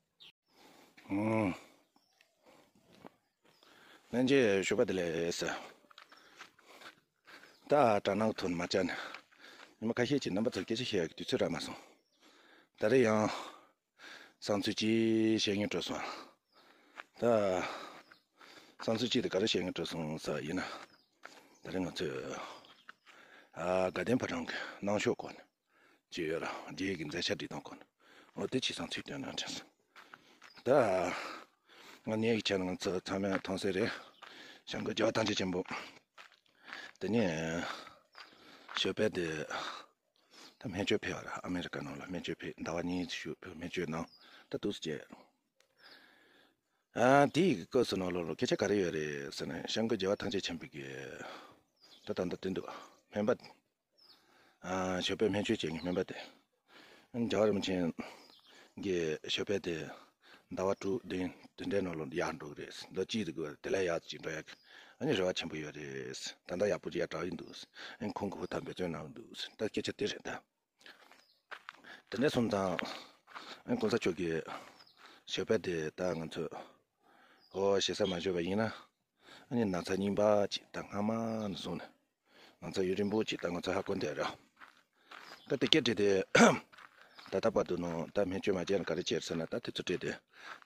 ཨུམ། ལྷན་རྒྱས་ཞོགས་པ་བདེ་ལེགས། ད་དྲ་སྣང་གི་ཐོག་ནས་མ་བཅར་ནས་ཉི་མ་ཁ་ཤས་ཅིག་རྣམ་པ་ཚོར་སྐད་ཆ་བཤད་ཡག་གི་དུས་ཚོད་རག་མ་སོང་། ད་རེས་ཡང་བསམ་ཚུལ་ཅིག་བཤད་སྙིང་བྲོ་སོང་། ད་བསམ་ཚུལ་ཅིག་དེ་ག་རེ་བཤད་སྙིང་བྲོ་སོང་ཟེར་ཡིན་ན། ད་རེས་ང་ཚོས་ཨ་དགའ་ལྡན་ཕོ་བྲང་གི་གནང་ཕྱོགས་སྐོར་ནས། ཅི་ཡོད་ར་རྗེས་ཀྱི་མཛད་འཆར་སྒྲིག་སྟངས་སྐོར་ནས་འོ་དེ་ཅིག་བསམ་ཚུལ་བཏོན་ན་དྲན་སོང་། ད་ང་ནས་ཡིག་ཆ་ནང་ཚོ་ཚང་མས་མཐོང་གསལ་རེད། སྐྱབས་མགོན་རྒྱལ་བ་ཐམས་ཅད་མཁྱེན་པ་དེ་ནས་ཞོགས་པ་དེ་ད་སྨན་བཅོས་ཕེབས་པ་ར། ཨ་མེ་རི་ཀ་ནང་ལ་སྨན་བཅོས་ཕེབས། ཟླ་བ་གཉིས་ཤིག་ཕེབས་སྨན་བཅོས་གནང་། ད་འདུག་སེ་བྱས། ཨ་དེའི་སྐབས་སུ་ནང་ལོགས་ལ་སྐད་ཆ་ག་རེ་ཡོད་རེད་ཟེར་ན། སྐྱབས་མགོན་རྒྱལ་བ་ཐམས་ཅད་མཁྱེན་པའི་གི་ད་ད་ལྟ་དེ་འདུག་སྨན་པ། ཞོགས་པའི་སྨན་བཅོས་བྱེད་མཁན་སྨན་པ་དེ། རྒྱལ་བ་རིན་པོ་ཆེ་གི་ཞོགས་པའི་དེ་ཟླ་བ་དྲུག་བདུན་དེ་འདྲའི་ནང་ལ་ཡར་འགྲོ་གི་རེད། ཟླ་གཅིག་དེ་དགོས་དེ་ལས་ཡག་ཅིག་འགྲོ་ཡག་གི་ཨ་ནི་རེ་བ་ཆེན་པོ་ཡོད་རེད། ད་ལྟ་ཡག་པོ་ཅིག་ཡར་གྲགས་ཡིན་འདུག་ཨ་ནི་ཁོང་གི་ཧུར་ཐག་འབད་བརྩོན་གནང་འདུག་ད་སྐད་ཆ་དེ་རེད་ད། དེ་འདྲ་སོང་ཙང་ཨ་ནི་གོང་ས་མཆོག་གིས་ཞོགས་པའི་དེ་ད་ང་ཚོ་འོ་ཞེ་ས་མ་བཞག་པ་ཡིན་ན། ཨ་ནི་ན་ཚ་རྙིང་པ་ཅིག་ད་སྔ་མ་ནས་བཟུང་ནས་ན་ཚ་ཡུན་རིང་པོ་ཅིག་ད་ང་ཚོ་ཧ་གོ་བསྡད་ར། ད་དེ་སྐད་བྲིས་ཏེ་ད་ལྟ་བར་དུ་ནང་ད་སྨན་བཅོས་མ་བྱས་ན་ག་རེ་བྱས་ཟེར་ན། ད་དེ་ཚོ་བྲིས་ཏེ་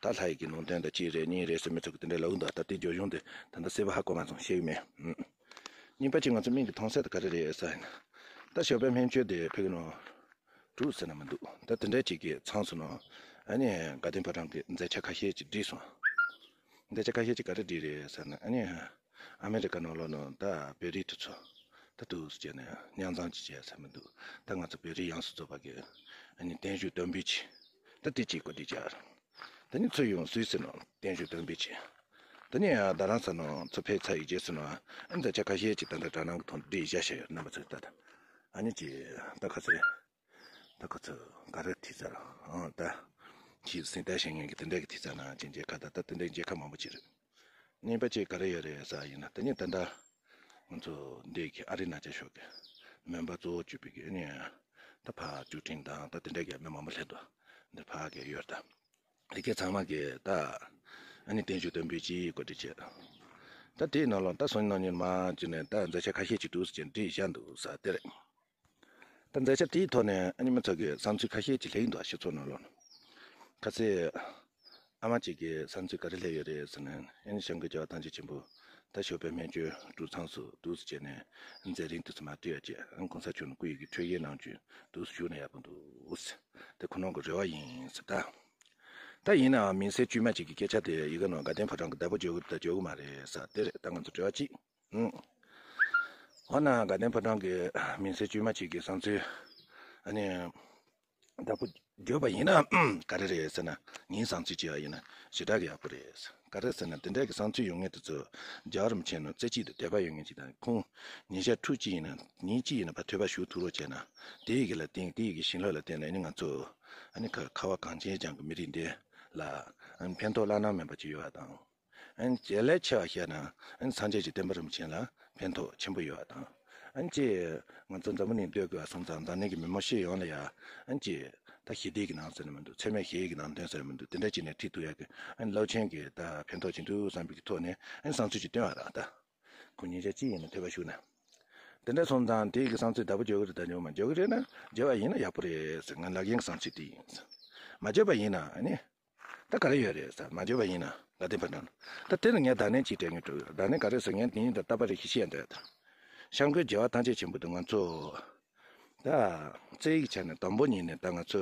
ད་ལྷ་ཡི་གི་ནང་དོན་ད་གཅིག་རེད་གཉིས་རེད་ཟེར་མི་ཚོ་གི་དེ་འདྲ་ལབ་འདུག་ད་དེ་རྒྱབ་ལྗོངས་དེ་ད་ལྟ་གསལ་པོ་ཧ་གོ་མ་སོང་། ཤེས་ཀྱི་མེད། ཨུམ། གཉིས་པ་ཅིག་ང་ཚོ་མིག་གིས་མཐོང་གསལ་དེ་ག་རེ་རེད་ཟེར་ན། ད་ཞོགས་པའི་སྨན་བཅོས་དེ་ཕ་གི་ནང་། དྲུག་ཟེར་ན་མི་འདུག་ད་དེ་འདྲའི་ཅིག་གི་མཚམས་སུ་ནང་ཨ་ནི་དགའ་ལྡན་ཕོ་བྲང་གི་མཛད་འཆར་ཁ་ཤས་ཅིག་བསྒྲིགས་སོང་། མཛད་འཆར་ཁ་ཤས་ཅིག་ག་རེ་བསྒྲིགས་རེད་ཟེར་ན། ཨ་ནི་ཨ་མེ་རི་ཀ་ནང་ལོགས་ནང་ད་བོད་རིགས་དེ་ཚོ་ད་འདུག་སེ་བྱས་ནས་མཉམ་འཛོམས་ཅིག་བྱས་ཟེར་མི་འདུག་ད་ང་ཚོ་བོད་རིགས་ཡོངས་སུ་རྫོགས་པ་གི་ཨ་ནི་བརྟན་བཞུགས་སྟོན་པའི་ཆེད་ད་དེ་ཅིག་གོ་སྒྲིག་བྱས། ད་ནི་ཚུར་ཡོང་སུད་སི་ནང་བརྟན་བཞུགས་སྟོན་པའི་ཆེད། ད་ནི་རྡ་རམ་ས་ནང་ཚུར་ཕེབས་ཚར་ཡི་རྗེས་སུ་ནང་ཨ་ནི་མཛད་འཆར་ཁ་ཤས་ཅིག་ད་ལྟ་དྲ་སྣང་གི་ཐོག་བསྒྲིགས་བཞག་བཞག་ཡོད། རྣམ་པ་ཚོས་ད་ལྟ་ཨ་ནི་ཅིག་ད་ག་ཚོད། ད་ཁོ་ཚོ་ག་རེ་བྲིས་ཚར། ཨང་། ད་ཁྱིས་སེམས་ཁྲལ་བྱེད་མཁན་གྱི་དེ་འདྲ་གི་བྲིས་ཚར་ན་ཅིག་མཇལ་ཁ་ད་ད་དེ་འདྲའི་མཇལ་ཁ་མང་པོ་ཅིག་རེད། གཉིས་པ་ཅིག་ག་རེ་ཡོད་རེད་ཟེར་ཡིན་ན། དེ་ནི་ད་ལྟ་ང་ཚོ་འདི་གི་ཨ་རི་ན་ཅ་ཤོག་གི་མོན་པ་གཙོ་བོ་གྱུར་པའི་གི་ཨ་ནི་ད་ཕར་ཅུ་ཁྲིན་དང་ད་དེ་འདྲ་གི་མི་མང་པོ་སླེབས་འདུག་འདི་ཕར་གི་ཡོད་ད། དེ་གའི་ཚང་མ་གི་ད་ཨ་ནི་བརྟན་བཞུགས་སྟོན་པའི་ཅིག་གོ་སྒྲིག་བྱས། ད་དེའི་ནང་ལོགས་ད་སང་ཉིན་གནངས་ཉིན་མ་ཅིག་ནས་ད་མཛད་འཆར་ཁ་ཤས་ཅིག་འདུག་ཟེར་བྱས་བྲིས་བཞག་འདུག་ཟེར་དེ་རེད། ད་མཛད་འཆར་དེའི་ཐོག་ནས་ཨ་ནི་མི་ཚོ་གི་བསམ་ཚུལ་ཁ་ཤས་ཅིག་སླེབས་ཀྱི་འདུག་སྤྱི་ཚོགས་ནང་ལོགས་ནས། ཁ་སང་ཨ་མ་ཅིག་གི་བསམ་ཚུལ་ག་རེ་སླེབས་ཡོད་རེད་ཟེར་ན། ཨ་ནི་སྐྱབས་མགོན་རྒྱལ་བ་ཐམས་ཅད་མཁྱེན་པ་ད་ཞོགས་པའི་སྨན་བཅོས་གྲུབ་མཚམས་སུ་འདུག་སེ་བྱས་ནས་མཛད་རིམ་དེ་ཚོ་མར་བསྒྲིགས་ཡ་བྱས། ཨ་ནི་གོང་ས་མཆོག་ནས་སྐུ་ཡི་གི་འཕྲོད་བཞེས་གནང་རྒྱུ་འདུག་སེ་བཞུགས་ན་ཡག་པོ་འདུག་དེ་ཁོ་རང་གི་རེ་བ་ཡིན་ཟེར་ད། ད་ཡིན་ནའང་མིང་སྲིང་དཀྱུས་མ་ཅིག་གི་སྐད་ཆ་དེ་ཡི་གེ་ནང་དགའ་ལྡན་ཕོ་བྲང་གི་བདག་པོ་བརྗོད་དགོས་ད་བརྗོད་དགོས་མ་རེད་ཟེར་དེ་རེད། ད་ང་ཚོ་རེ་བ་གཅིག་འོ་ན་དགའ་ལྡན་ཕོ་བྲང་གི་མིང་སྲིང་དཀྱུས་མ་ཅིག་གི་བསམ་ཚུལ་ཨ་ནི་བདག་པོ་ བརྗོད་པ་ཡིན་ན་ག་རེ་རེད་ཟེར་ན། ངའི་བསམ་ཚུལ་བྱས་པ་ཡིན་ན་ཞེ་དྲག་གི་ཡག་པོ་རེད། ག་རེ་ཟེར་ན་དེ་འདྲ་གི་བསམ་ཚུལ་ཡོད་མཁན་དེ་ཚོ་རྒྱལ་བ་རིན་པོ་ཆེ་ནང་རྩེ་གཅིག་ཏུ་དད་པ་ཡོད་མཁན་ཅིག་དང་། ཁོང་ཉིན་ཞག་ཕྲུགས་གཅིག་ཡིན་ན་ཉིན་གཅིག་ཡིན་ན་ཕར་ཐོས་པ་ཞུ་ཐུབ་རོགས་བྱས་ན། དེ་ཡི་གི་ལ་བརྟེན་དེ་ཡི་གི་བྱིན་རླབས་ལ་བརྟེན་ནས་ཨ་ནི་ང་ཚོ་ཨ་ནི་ཁ་ཁ་བ་གངས་ཅན་ལྗོངས་ཀྱི་མི་རིགས་འདི་ལ་ཨ་ནི་ཕན་ཐོགས་བླ་ན་མེད་པ་ཅིག་ཡོད་པ་དང་། ཨ་ནི་དེ་ལས་ཆེ་བ་བཤད་ན་ཨ་ནི་སངས་རྒྱས་ཀྱི་བསྟན་པ་རིན་པོ་ཆེ་ལ་ཕན་ཐོགས་ཆེན་པོ་ཡོད་པ་དང་། ཨ་ནི་ཅིག་ང་ཚོ་འཛམ་བུ་གླིང་སྡོད་དགོས་པ་སོང་ཙང་འཛམ་གླིང་གི་མི་མང་སྤྱི་ཡོངས་ལ་ཡ་ཨ་ནི་ཅིག་ད་ཞི་བདེ་གི་ནང་ཟེར་ན་མི་འདུག་འཚེ་མེད་ཞི་བའི་གི་ནང་དོན་ཟེར་ན་མི་འདུག་དེ་འདྲ་ཅིག་ནས་ཁྲིད་ཐུབ་ཡག་གི་ཨ་ནི་རླབས་ཆེན་གྱི་ད་ཕན་ཐོགས་ཅིག་འདུག་བསམ་པའི་གི་ཐོག་ནས་ཨ་ནི་བསམ་ཚུལ་ཅིག་བཏོན་པ་རེད། ད་ཁོ་ཉིན་ཞག་གཅིག་ཡིན་ན་ཐོས་པ་ཞུ་ན། དེ་འདྲ་སོང་ཙང་དེ་གི་བསམ་ཚུལ་བདག་པོ་བརྗོད་གི་རེད། ད་ཉོ་མ་བརྗོད་གི་རེད་ན་བརྗོད་པ་ཡིན་ན་ཡག་པོ་རེད་ཟེར། ང་ལབ་མཁན་གི་བསམ་ཚུལ་དེ་ཡིན་ཟེར། མ་བརྗོད་པ་ཡིན་ན་ཨ་ནི། ད་ག་རེ་ཡོད་རེད་ཟེར། མ་བརྗོད་པ་ཡིན་ན་དགའ་ལྡན་ཕོ་བྲང་། ད་དེ་ལ་ངས་བརྡ་ལན་ཅིག་སྤྲད་སྙིང་བྲོ་ཡོད། བརྡ་ལན་ག་རེ་ཟེར། ངས་དེ་ཉིད་དང་རྟག་པར་རེ་ཞིག་བཤད་འདོད་དང་། སྐྱབས་མགོན་རྒྱལ་བ་ཐམས་ཅད་མཁྱེན་པ་དེ་ང་ཚོ་ད་རྩ་བའི་ཆ་ནས་དང་པོ་ཉིད་ནས་ད་ང་ཚོ་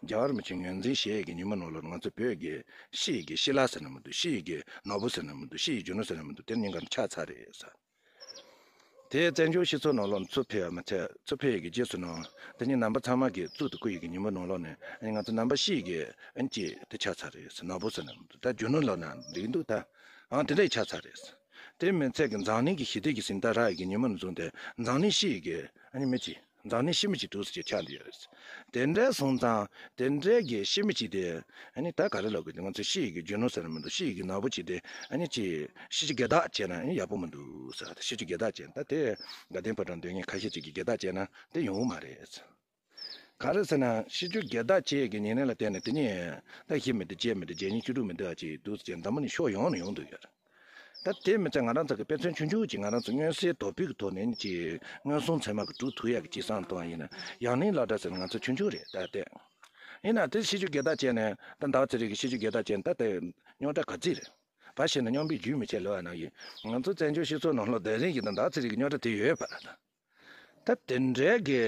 རྒྱལ་བ་རིན་པོ་ཆེ་ངོས་འཛིན་བྱེད་ཡས་ཀྱི་ཉིན་མོ་ནང་ལོགས་ང་ཚོ་བོད་ཀྱི་ཤི་ཡས་ཀྱི་ཤི་ལ་ཟེར་ན་མི་འདུག་ཤི་ཡས་ཀྱི་ནོར་བུ་ཟེར་ན་མི་འདུག་ཤི་ཡས་རྒྱུ་ནོར་ཟེར་ན་མི་འདུག་དེ་ཉིན་གང་ཆགས་ཚར་རེད་ཟེར། དེ་བཙན་བྱོལ་སྤྱི་ཚོགས་ནང་ལོགས་ཚུར་ཕེབས་པ་མ་ཚད་ཚུར་ཕེབས་ཡས་ཀྱི་རྗེས་སུ་ནང་དེ་ཉིན་རྣམ་པ་ཚང་མ་གིས་གཙུག་ཏུ་བཀུར་ཡས་ཀྱི་ཉིན་མོ་ནང་ལོགས་ནས་ང་ཚོ་རྣམ་པ་ཤི་ཡས་ཀྱི་ཨན་ཅི་དེ་ཆགས་ཚར་རེད་ཟེར། ནོར་བུ་ཟེར་ན་མི་འདུག་ད་རྒྱུ་ནོར་ལབ་ན་འགྲིག་འདུག་ད་ཨང་དེ་འདྲ་ཡི་ཆགས་ཚར་རེད་ཟེར། དེ་མི་ཚད་ཀྱི་འཛམ་གླིང་གི་ཞི་བདེ་གི་གཟེངས་རྟགས་རག་ཡས་ཀྱི་ཉིན་མོ་ནས་བཟུང་སྟེ་འཛམ་གླིང་ཤི་ཡས་ཀྱི་ཨ་ནི་མི་གཅིག་འཛམ་གླིང་ཤི་མི་གཅིག་འདུག་ཟེར་གྱི་ཆགས་འདི་ཡོད་རེད། དེ་འདྲ་སོང་ཙང་དེ་འདྲའི་གི་ཤི་མི་གཅིག་དེ་ཨ་ནི་ད་ག་རེ་ལབ་དགོས་ཀྱི། ང་ཚོ་ཤི་ཡས་ཀྱི་རྒྱུ་ནོར་ཟེར་ན་མི་འདུག་ཤི་ཡས་ཀྱི་ནོར་བུ་གཅིག་དེ་ཨ་ནི་ཅི་ཤི་བཅུག་སྒེར་བདག་བྱས་ན་ཨ་ནི་ཡག་པོ་མི་འདུག་ཟེར། ད་ཤི་བཅུག་སྒེར་བདག་བྱས་ན་ད་དེ་དགའ་ལྡན་ཕོ་བྲང་སྡོད་མཁན་ཁ་ཤས་ཅིག་གིས་སྒེར་བདག་བྱས་ན་དེ་ཡོང་གི་མ་རེད། ག་རེ་ཟེར་ན་ཤི་བཅུག་སྒེར་བདག་བྱས་ཀྱི་ཉེ་གནས་ལ་བརྟེན་ནས་དེ་ནས་ད་བཞི་མི་འདུག་བརྒྱད་མི་འདུག་བརྒྱད་གཉིས་བཅུ་དྲུག་མི་འདུག་ཨ་ཅིག་འདུག་ཟེར་མདའ་མོ་ནི་ཤོག་ཡོང་ནས་ཡོང་འདུག་ཡོད་རེད། ད་དེ་མི་ཚད་ང་རང་ཚོ་གི་དཔེ་མཚོན་ཆུང་ཆུང་ཅིག་ང་རང་ཚོ་མངོན་གསལ་དོད་པོའི་གི་ཐོག་ནས་ཅིག་མངོན་སུམ་ཚད་མ་གི་གྲུབ་ཐུབ་ཡག་གི་ཅིག་བསམ་བཏང་བ་ཡིན་ན་ཡང་སྙིང་ལག་འདྲ་ཟེར་ན་ང་ཚོ་ཆུང་ཆུང་རེད་ད་དེ། ཡིན་ན་དེ་ཤི་བཅུག་སྒེར་བདག་བྱས་ནས་ད་ཟླ་བ་ཚེ་རིང་གི་ཤི་བཅུག་སྒེར་བདག་བྱས་ནས་ད་དེ་རྙོག་དྲ་ག་ཚིག་རེད། ཕར་བཤད་ན་སྙོམས་པའི་རྒྱུན་མི་ཆད་ལབ་པ་ནང་བཞིན་ང་ཚོ་བཙན་བྱོལ་སྤྱི་ཚོགས་ནང་ལོགས་དེ་རིང་གི་ད་ཟླ་བ་ཚེ་རིང་གི་རྙོག་དྲ་དེ་ཡོད་པ་རེད་ད། ད་དེ་འདྲའི་གི་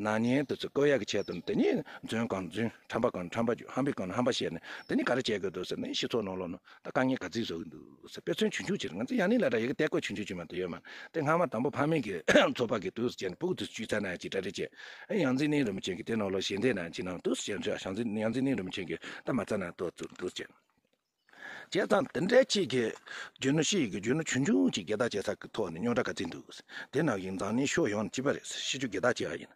ནག་ཉེས་དེ་ཚོ་བཀོད་ཡག་གི་ཆེད་དུ་དེ་ཉིད་རྫུན་གང་རྫུན་ཁྲམ་པ་གང་ཁྲམ་པ་བརྗོད་ཧམ་པའི་གང་ཧམ་པ་བཤད་ནས་དེ་ཉིད་ག་རེ་བྱེད་དགོས་འདུག་ཟེར་ནས་སྤྱི་ཚོགས་ནང་ལོགས་ནང་ད་དཀའ་ངལ་ག་ཚིག་བཟོ་གི་འདུག་ཟེར། དཔེ་མཚོན་ཆུང་ཆུང་ཅིག་རེད། ང་ཚོ་ཡང་སྙིང་ལག་འདྲ་ཡི་གེ་བལྟས་བཀོད་ཆུང་ཆུང་ཅིག་མ་གཏོགས་ཡོད་མ་རེད། དེ་སྔ་མ་དང་པོ་ཕ་མེས་ཀྱི་ཚོགས་པ་གི་དུས་སུ་བྱས་ནས་ཕྲུ་གུ་དུས་སུ་བཅུག་ཚར་ན་ཅིག་གྲ་སྒྲིག་བྱས། ཨེ་ཡང་འཛིན་གླིང་རིན་པོ་ཆེ་གི་དེ་ནང་ལོགས་ཞལ་འདེབས་ནང་ཅིག་ནང་དུས་སུ་བྱས་ཡང་འཛིན་ཡང་འཛིན་གླིང་རིན་པོ་ཆེ་གི་ད་མ་རྩ་ན་ཏོག་ཙམ་དུས་སུ་བྱས། བྱས་ཙང་དེ་འདྲའི་ཅིག་གི་རྒྱུ་ནོར་ཤི་ཡས་ཀྱི་རྒྱུ་ནོར་ཆུང་ཆུང་ཅིག་སྒེར་བདག་བྱེད་ས་ཀྱི་ཐོག་ནས་རྙོག་དྲ་ག་ཚིག་འདུག་དེ་ནང་བཞིན་འཛམ་གླིང་ཕྱོགས་ཡོངས་ནས་གཅིག་པ་རེད། ཤི་བཅུག་སྒེར་བདག་བྱེད་ཡ་ཡིན།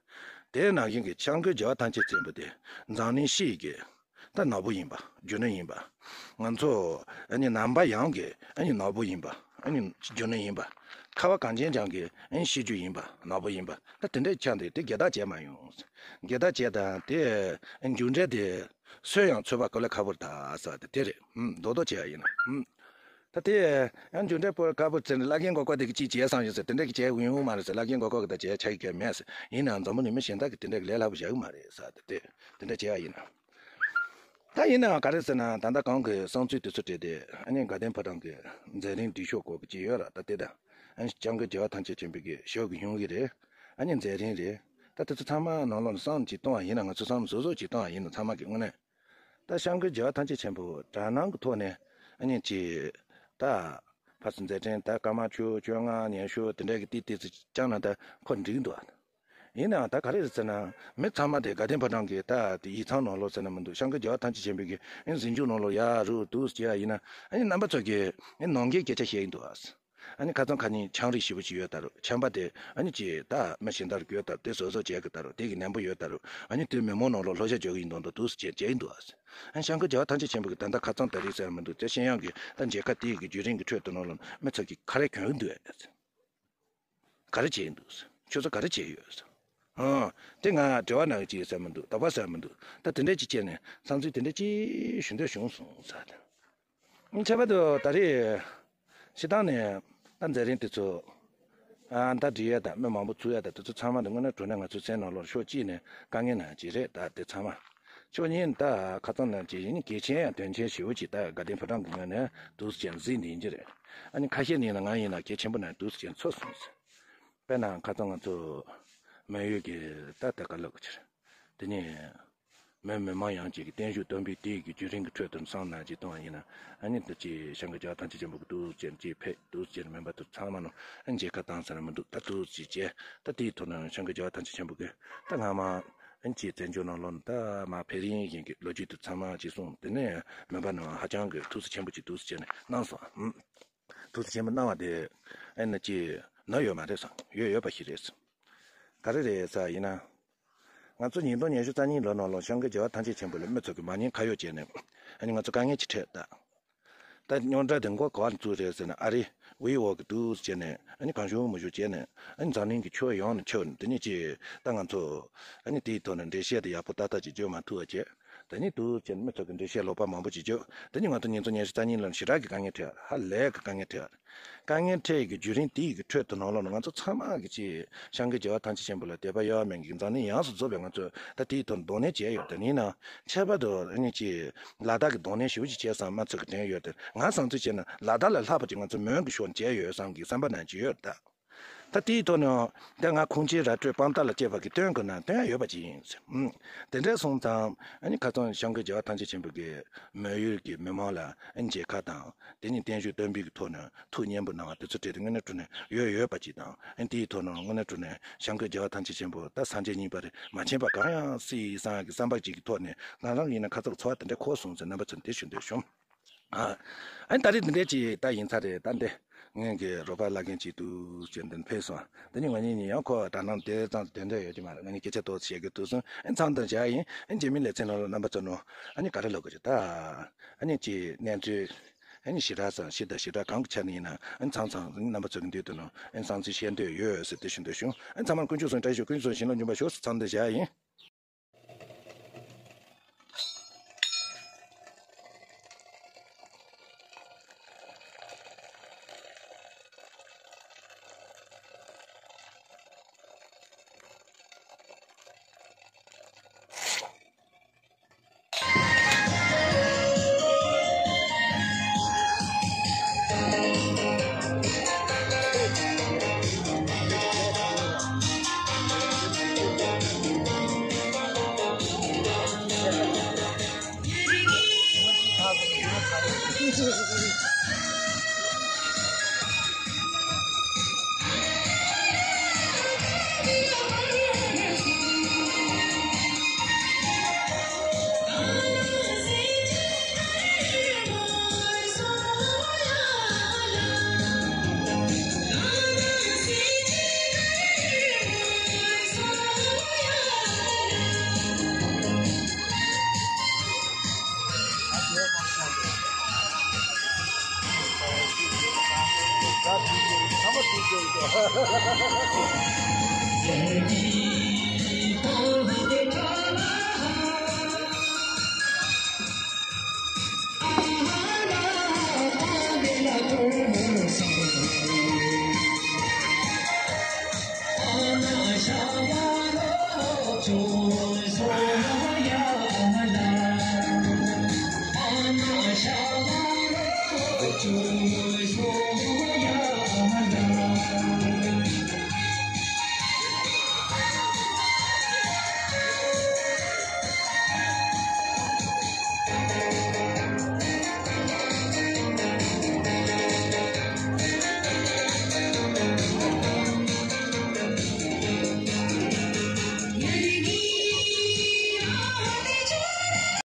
དེ་ནང་བཞིན་གྱི་སྐྱབས་མགོན་རྒྱལ་བ་ཐམས་ཅད་མཁྱེན་པ་དེ་འཛམ་གླིང་ཤི་ཡས་ཀྱི་ད་ནོར་བུ་ཡིན་པ་རྒྱུ་ནོར་ཡིན་པ། ང་ཚོ་ཨ་ནི་རྣམ་པ་ཡོངས་ཀྱི་ཨ་ནི་ནོར་བུ་ཡིན་པ་ཨ་ནི་རྒྱུ་ནོར་ཡིན་པ། ཁ་བ་གངས་ཅན་ལྗོངས་ཀྱི་ཨ་ནི་ཤེས་རྒྱུ་ཡིན་པ་ནོར་བུ་ཡིན་པ། ད་དེ་འདྲའི་ཆ་འདི་དེ་སྒེར་བདག་བྱས་མ་ཡོང་། སྒེར་བདག་བྱས་དང་དེ་ཨ་ནི་མཇུག་འབྲས་དེ་སུས་ཡང་འཚོལ་བ་དཀའ་ལས་ཁག་པོ་རེད་ད་ཟེར་དེ་དེ་རེད། ཧུམ་རྡོག་རྡོག་བྱས་ཡ་ཡིན་ན་ཧུམ། ད་དེ་ཡང་མཇུག་འབྲས་པོ་དཀར་པོ་ཚེ་ནི་བླ་རྒན་མགོ་སྐོར་དེ་གི་ཅིག་བྱས་སང་ཡོད་ཟེར་དེ་འདྲ་གི་བྱས་ཡོང་མ་རེད་ཟེར། བླ་རྒན་མགོ་སྐོར་གི་ད་བྱས་ཆ་གི་གལ་མེད་ཟེར། ཡིན་ནའང་འཛམ་བུ་གླིང་མི་གཞན་དག་གི་དེ་འདྲ་གི་ལས་སླ་པོ་བྱ་གི་མ་རེད་ཟེར་དེ་དེ་དེ་འདྲ་བྱས་ཡ་ཡིན་ན། ད་ཡིན་ནའང་ག་རེ་ཟེར་ན་ད་ལྟ་གང་གི་བསམ་ཚུལ་དེ་ཚོ་བྲིས་ཏེ་ཨ་ནི་དགའ་ལྡན་ཕོ་བྲང་གི་མཛད་རིམ་སྒྲིག་ཤོག་སྐོར་གི་ཅིག་ཡོད་ར། ད་དེ་དང་ཨ་ནི་སྐྱབས་མགོན་རྒྱལ་བ་ཐམས་ཅད་མཁྱེན་པའི་གི་ཞབས་ཀྱི་གཞུང་གི་རེད། ཨ་ནི་མཛད་རིམ་རེད། ད་དེ་ཚོ་ཚང་མ་ནང་ལོགས་ནས་བསམ་ཅིག་གཏོང་བ་ཡིན་ན་ང་ཚོ་བསམ་བཟོ་བཟོ་ཅིག་གཏོང་བ་ཡིན་ན་ཚང་མ་གི་དངོས་གནས། ད་སྐྱབས་མགོན་རྒྱལ་བ་ཐམས་ཅད་མཁྱེན་པ་དྲ་སྣང་གི་ཐོག་ནས་ཨ་ནི་ཅིག་ད་ཕར་ཚུར་མཛད་འཕྲིན་ད་སྐར་མ་བཅུ་བཅོ་ལྔ་ཉི་ཤུ་དེ་འདྲ་གི་ཏིག་ཏིག་ཙི་བཅངས་ན་ད་ཁོ་འགྲིག་འདུག་ཨ། ཡིན་ནའང་ད་ག་རེ་རེད་ཟེར་ན་མི་ཚང་མ་དེ་དགའ་ལྡན་ཕོ་བྲང་གི་ད་དེ་ཡིག་ཚང་ནང་ལོགས་ཟེར་ན་མི་འདུག་སྐྱབས་མགོན་རྒྱལ་བ་ཐམས་ཅད་མཁྱེན་པའི་གི་ཨ་ནི་གཟིམ་ཆུང་ནང་ལོགས་ཡར་རུ་འདུག་ཟེར་ཡ་ཡིན་ན་ཨ་ནི་རྣམ་པ་ཚོ་གི་ཨ་ནི་ནང་འགལ་སྐད་ཆ་བཤད་ཀྱི་འདུག་ཨ། ཨ་ནི་ཁ་སང་ཁ་ཉིན་ཆང་རིགས་ཞེ་པོ་ཅིག་ཡོད་ད་རུ་ཆམ་པ་དེ་ཨ་ནི་ཅིག་ད་མི་གཞན་དག་གིས་ཡོད་ད་རུ་དེ་བཟོ་བཟོ་བྱས་གི་ད་རུ་དེ་གི་ནན་པོ་ཡོད་ད་རུ་ཨ་ནི་དེ་མི་མང་ནང་ལོགས་ལྷོད་བཞག་བྱེད་ཀྱི་ཡིན་མདོག་མདོག་འདུག་ཟེར་བྱས་བྱས་ཀྱི་འདུག་ཨ། ཨ་ནི་སྐྱབས་མགོན་རྒྱལ་བ་ཐམས་ཅད་མཁྱེན་པ་གི་ད་ལྟ་ཁ་སང་ད་རེས་ཟེར་ཡ་མི་འདུག་དེ་ཤེས་ཡོན་གི་ད་མཇལ་ཁ་དེ་གི་བརྒྱུད་རིམ་གི་ཁྲོད་དུ་ནང་ལོགས་མི་ཚོ་གིས་ག་རེ་གྱོན་གི་འདུག་ཨ། ག་རེ་བྱས་ཀྱི་འདུག་ཁྱོད་ཚོ་ག་རེ་བྱས་ཡོད། ཨང་། དེ་ང་དྲི་བ་གནང་གི་ཅིག་ཟེར་མི་འདུག་དོགས་པ་ཟེར་མི་འདུག་ད་དེ་འདྲ་ཅིག་བྱས་ནས་བསམ་ཚུལ་དེ་འདྲ་ཅིག་ཞུ་འདོད་བྱུང་སོང་ཟེར། ཁྱད་པར་དུ་ད་རེས་སྤྱིར་བཏང་ནས་ད་མཛད་རིམ་དེ་ཚོ་ཨ་ད་འགྲིག་ཡ་དང་མི་མང་པོ་ཚུགས་ཡ་དང་དེ་ཚོ་ཚང་མ་དེ་དངོས་གནས་དྲང་གནས་ང་ཚོའི་སེམས་ནང་ལོགས་ཕྱོགས་གཅིག་ནས་དཀའ་ངལ་ནང་ཅིག་རེད། ད་དེ་ཚང་མ། ཕྱོགས་གཉིས་ད་ཁ་སང་ནང་ཅིག་ཡིན་གལ་ཆེན་ཡང་དོན་ཆེན་ཞེ་པོ་ཅིག་ད་དགའ་ལྡན་ཕོ་བྲང་གི་ངོས་ནས་འདུག་སེ་བྱས་ནས་གཟིགས་ནས་ཡིན་གྱི་རེད། ཨ་ནི་ཁ་ཤས་ནས་ཡིན་ན་ང་ཡིན་ན་གལ་ཆེན་པོ་ནང་འདུག་སེ་བྱས་ནས་ཚོར་སོང་ཟེར། དཔེར་ན་ཁ་སང་ང་ཚོ་མི་ཡུལ་གྱི་ད་ལྟ་ག་ལབ་དགོས་ཀྱི་རེད། དེ་ནས་མི་མི་མང་ཡོངས་ཀྱི་བརྟན་བཞུགས་སྟོན་པའི་དུས་ཀྱི་བརྒྱུད་རིམ་གྱི་ཁྲོད་དུ་བསམ་ན་ཅིག་གཏོང་བ་ཡིན་ན་ཨ་ནི་འདི་ཅིག་སྐྱབས་མགོན་རྒྱལ་བ་ཐམས་ཅད་མཁྱེན་པ་གི་འདུག་སེ་བྱས་ནས་ཅིག་ཕེབས་འདུག་སེ་བྱས་ནས་མིན་པ་དུ་ཚང་མ་ནང་ཨ་མཇལ་ཁ་བཏང་ཟེར་ན་མི་འདུག་ད་འདུག་སེ་བྱས་ད་དེའི་ཐོག་ནས་སྐྱབས་མགོན་རྒྱལ་བ་ཐམས་ཅད་མཁྱེན་པ་གི་ད་སྔ་མ་ ཨན་ཅི་བཙན་བྱོལ་ནང་ལོགས་ནས་ད་མ་ཕེ་རིང་ཡིན་གྱི་ལོ་རྒྱུས་དེ་ཚང་མ་ཅིག་གསུངས། དེ་ནས་མོན་པ་ནང་ཧ་ཅང་གི་ཐུགས་སུ་ཆེན་པོ་ཅིག་འདུག་སེ་བྱས་ནས་གནང་སོང་། ཨ། ཐུགས་སུ་ཆེན་པོ་གནང་བ་དེ་ཨེ་ན་ཅི་ན་ཡོད་མ་རེད་སོང་། ཡོད་ཡོད་པ་ཞིག་རེད། ག་རེ་རེད་ཟེར་ཡིན་ན། ང་ཚོ་ཉིས་སྟོང་ཉི་ཤུ་རྩ་གཉིས་ལོ་ནང་ལོགས་སྐྱབས་མགོན་རྒྱལ་བ་ཐམས་ཅད་མཁྱེན་པ་ལ་མི་ཚོ་གི་མ་ཉེས་ཁ་གཡོག་བྱས་ནས་ཨ་ནི་ང་ཚོ་དཀའ་ངལ་ཅིག་འཕྲད་ད། ད་རྙོག་དྲ་དེ་མགོ་ག་པར་བཙུགས་རེད་ཟེར་ན། ཨ་རི་དབུས་འོག་གི་འདུག་སེ་བྱས་ནས་ཨ་ནི་གང་བྱུང་མང་བྱུང་བྱས་ནས་ཨ་ནི་འཛམ་གླིང་གི་ཁྱོན་ཡོངས་ནས་ཁྱབ་ནས། དེ་ནས་ཅི་ད་ང་ཚོ་ཨ་ནི་དེའི་ཐོག་ནས་འགྲེལ་བཤད་དེ་ཡག་པོ་ཏག་ཏག་ཅིག་བརྗོད་མ་ཐུབ་པ་བྱས། དེ་ནས་འདུག་སེ་བྱས་ནས་མི་ཚོ་གི་འགྲེལ་བཤད་ལོག་པ་མང་པོ་ཅིག་བརྗོད། དེ་ནས་ང་ཚོ་ཉིས་སྟོང་ཉི་ཤུ་རྩ་གཉིས་ལོ་ནས་ཞེ་དྲག་གི་དཀའ་ངལ་འཕྲད། ཧ་ལས་གི་དཀའ་ངལ་འཕྲད། དཀའ་ངལ་འཕྲད་ཀྱི་བརྒྱུད་རིམ་དེའི་གི་ཁྲོད་དུ་ནང་ལོགས་ནས་ང་ཚོ་ཚང་མ་གི་ཅིག་སྐྱབས་མགོན་རྒྱལ་བ་ཐམས་ཅད་མཁྱེན་པ་ལ་དད་པ་གཡོ་བ་མེད་མཁན་གྱི་འཛམ་གླིང་ཡོངས་སུ་རྫོགས་པའི་ང་ཚོས་ད་དེའི་ཐོག་གདོང་ལེན་བྱས་ཡོད། དེ་ཡིན་ན་ཁྱད་པར་དུ་ཨ་ནི་ཅིག་ལ་དྭགས་ཀྱི་གདོང་ལེན་ཞེ་པོ་ཅིག་བྱས་བསམ་པའི་ཚོར་གྱི་དྲན་ཡོད། དེ་ང་བསམ་ཚུལ་བྱས་ན་ལ་དྭགས་ལས་ལྷག་པ་ཅིག་ང་ཚོ་མོན་གྱི་ཕྱོགས་ནས་བྱས་ཡོད་བསམ་གྱི་བསམ་པ་ནང་ཅིག་ཡོད་ད། ད་དེའི་ཐོག་ནས་ད་ང་ཁུངས་སྐྱེལ་ར་སྤྲོད་དཔང་རྟགས་ལ་བཅས་པ་གི་སྟོན་དགོས་ན་སྟོན་ཡ་ཡོད་པ་ཅིག་ཡིན། ཨུམ། དེ་འདྲ་སོང་ཙང་ཨ་ནི་ཁ་སང་སྐྱབས་མགོན་རྒྱལ་བ་ཐམས་ཅད་མཁྱེན་པ་གིས་མོན་ཡུལ་གྱི་མི་མང་ལ་ཨ་ནི་མཇལ་ཁ་དང་། དེ་ནས་བརྟན་བཞུགས་སྟོན་པའི་གི་ཐོག་ནས་ཐུགས་མཉེས་པོ་གནང་བ་དེ་ཚོ་གྲས་དེ་དངོས་གནས་དྲང་གནས་ཡོད་ཡོད་པ་ཅིག་དང་། ཨ་ནི་དེའི་ཐོག་ནས་དངོས་གནས་དྲང་གནས་སྐྱབས་མགོན་རྒྱལ་བ་ཐམས་ཅད་མཁྱེན་པ་ད་སངས་རྒྱས་གཉིས་པ་རེད། མ་མཁྱེན་པ་གང་ཡང་སྲིད་སངས་ཀྱི་བསམ་པ་ཅིག་གི་ཐོག་ནས་ང་རང་ཡིན་ན་ཁ་ཚ་གི་ཚོར་བ་དེ་འདྲ་འཁོར་སོང་ཟེར། རྣམ་པ་ཚོར་དེ་ཞུ་འདོད་བྱུང་། ཨ། ཨ་ནི་ད་རེས་འདི་འདྲས་ཅིག་ད་ཡིན་ཚར་རེད། ད་འདི་ངའི་གི་རོགས་པ་ལབ་མཁན་ཅིག་འདུག་ཅེས་འདི་ཕེབས་སོང་། དེ་ནི་ང་གཉིས་གཉིས་ཡང་ཁོ་དྲ་སྣང་དེ་ཙམ་དེ་འདྲ་ཡོད་ཀྱི་མ་རེད། ང་གཉིས་སྐད་ཆ་ཏོག་ཙམ་བཤད་རྒྱུ་འདུག་སོང་། ཨ་ནི་མཚམས་འདིར་བཞག་ཡིན། ཨ་ནི་རྗེས་མའི་ལེ་ཚན་ནང་ལ་རྣམ་པ་ཚོ་ནོ་ཨ་ནི་ག་རེ་ལབ་དགོས་ཀྱི་ད། ཨ་ནི་ཅིག་གནས་ཚུལ་ཨ་ནི་ཞེ་དྲག་ཙམ་ཞིག་དང་ཞེ་དྲག་གང་གི་ཆ་ནས་ཡིན་ན་ཨ་ནི་མཚམས་མཚམས་རྣམ་པ་ཚོ་གི་མདུན་དུ་ནོ་ཨ་ནི་བསམ་ཚུལ་བཤད་འདོད་ཡོད་ཟེར་དེ་ཞུ་འདོད་བྱུང་། ཨ་ནི་ཚང་མར་དཀོན་མཆོག་གསུམ་བཀྲ་ཤིས་ཤོག། དཀོན་མཆོག་གསུམ་བྱིན་རླབས་འབྱུང་བར་ཤོག་ཟེར། མཚམས་འདིར་བཞག་ཡིན།